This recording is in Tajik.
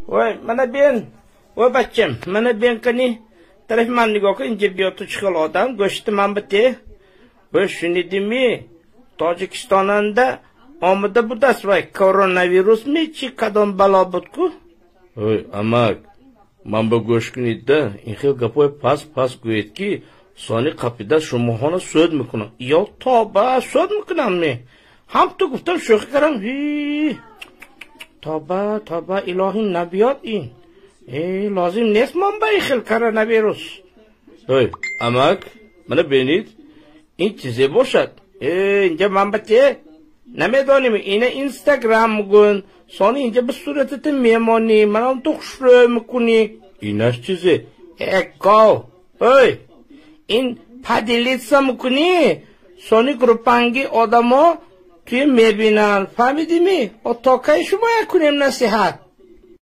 Вой, мана бен, вой бачам, мана бен кани, тарафи ман нигоҳ кун, инҷа биё, ту чӣ хел одам, гӯшти ман бите. Вой, шунидими, Тоҷикистонанда омада будаст вай коронавирусми, чи кадом бало буд-ку? Ой, амак, ман ба гӯш кунед-да, ин хел гапҳои паст паст гӯед, ки сони қапида шумоҳоно суд мекунам. Ё тоба, суд мекунам ме? Ҳам ту гуфтам, шӯхӣ кардам. Ҳи, тоба, тоба, илоҳӣ набиёд ин. Э, лозим нест ман ба ин хел коронавирус. Ой, амак, мана бинед, ин чизе бошад. Э, инҷа ман ба те намедонем, ина Инстаграм мегӯн, сони инҷа ба суратата мемонӣ, манам ту хушрӯ мекунӣ. Инаш чизе? Э, гов, ой, ин поделиться мекунӣ, сони группанги одамо туя мебинанд, фаҳмидими? То кай шумо як кунем насиҳат?